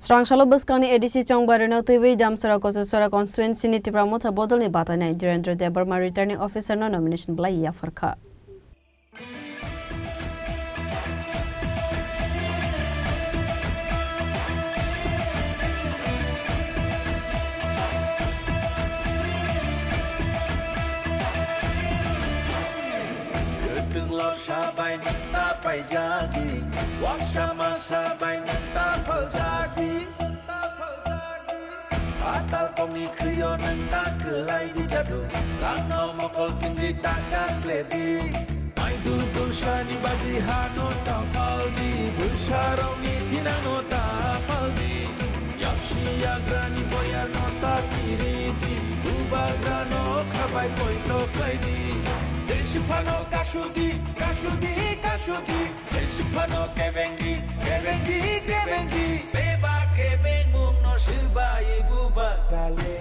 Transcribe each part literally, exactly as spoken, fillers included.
Srangsalo bwskangni A D C chongbarino twiwi Damsora Kochusora constituency ni Tipra Motha bodolni batainai Dhirendra Debbarma returning officer no nomination bwlai yapharkha. Kwtwng lorsa bai nwng ta paijadi, waksa masa bai nwng ta phaljadi. Patal pongni khwio nwng ta kwlai di jadu, rangno mokol chingwi ta kasledi. Maidul dulsani bagwi hano ta paldi, bwsarokni thinangno ta paldi. Yaksi yagrani boyarno ta kiridi, bubagrano khabai poito khlaidi. Jesiphano kasudi, kasudi, kasudi. Jesiphano kebengdi, kebengdi, kebengdi. Beba kebengmungno swbai bubagrale.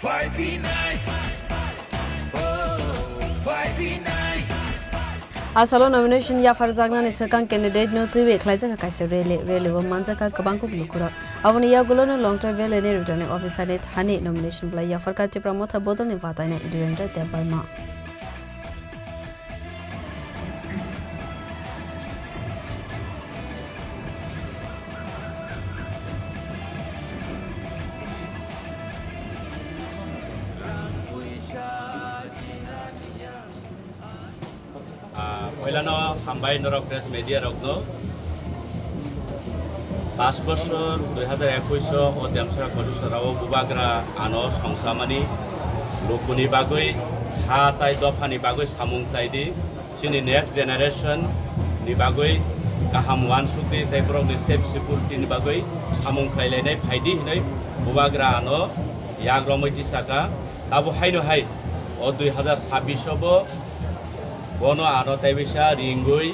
Phaibi nai. Oh, phaibi nai. Asalo nomination yapharjaknani swkang candidate no twiwi khlaijak kaisa rally. Rally o manjakha kwbangkuk lukurok. Aboni yagulo no Longtrai Valley ni returning officer ni thani nomination bwlai yapharkha Tipra Motha bodolni batainai Dhirendra Debbarma. Ah, poilano hambai norok press media rokno. Pas bosor dui hazar ekush o Demsora Kochusora o bubagra ano songsamani lukuni bagwi ha tai dophani bagwi samung tai di. Chini next generation ni bagwi kaham uansuk di tei borokni safe security ni bagwi samung khlai lainai phai di hinwi bubagra ano yak romwi tisaka. Abo haino hai o dui hazar sabbish o bo bono ano tei bisa ringwi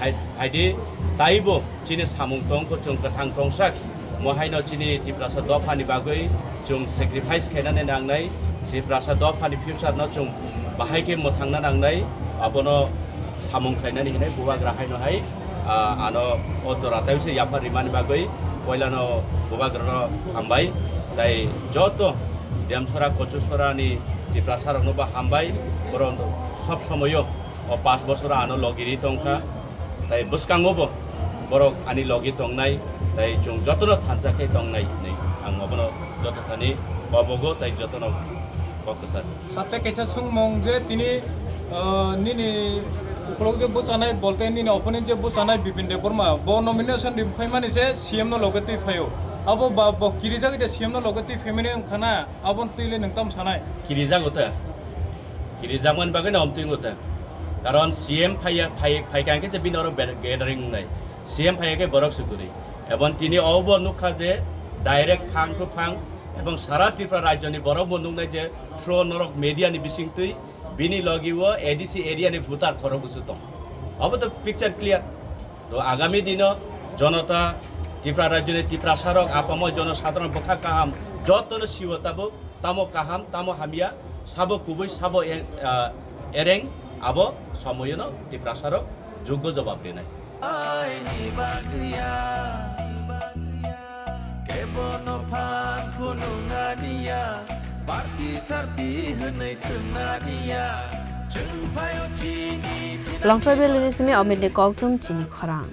hai, hai di taibo chini samung tongkho chwng kwthang tongsak. Mo haino chini Tiprasa dophani bagwi chwng sacrifice khainani nangnai, Tiprasa dophani future no chwng bahai khe mwthangna nangnai, abono samung khlainani hinwi bubagra haino hai, ah, ano o jora tei se yaphar rimani bagwi poilano bubagrano hambai, tei joto Demsora Kochusora ni Tiprasa rokno bo hambai, borok sob somoyo o pas bosor ano logi ri tongkha. Tai bwskango bo borok ani logi tongnai, tai chwng jotono thansa khe tongnai hinwi ang obono joto thani kobogo tai jotono kok kwchar. Sate kaisa sungmung je tini, ah, nini ukulok je bwchanai bolte nini opponent je bwchanai Bipin Debbarma bo nomination ri phaimani se C M no loge twi phaio. Abo ba bo kirijak je C M no loge twi phaimani wngkha na, aboni twi le nwng tamo sanai? Kirijago ta. Kirijakmani bagwi no omtwi wngkha ta. Karon C M phaiya, phai, phaikha hwnkhe se bini oro ber-, gathering wngnai. C M phaiya khe borok se kwrwi. Ebong tini obo nukha je direct phang to phang ebong sara Tripura rajyoni borok bo nuknai je through norok media ni bisingtwi bini logi o A D C area ni voter khorok bwswk tong. Obo to picture clear. To agami dino jonota Tripura rajyoni Tiprasarok apamo jonosadharon bwkha kaham jotono siwo tabuk. Tamo kaham, tamo hamya, sabo kubui, sabo e-, ah, ereng, abo somoyono Tiprasarok juggo jobab rinai. Aini bagwiya, kebono phan phunuknaniya, party sarti hwnwi thwngnaniya, chwng phaio chini Longtrai Valley ni simi Amit ni kokthum chini khorang.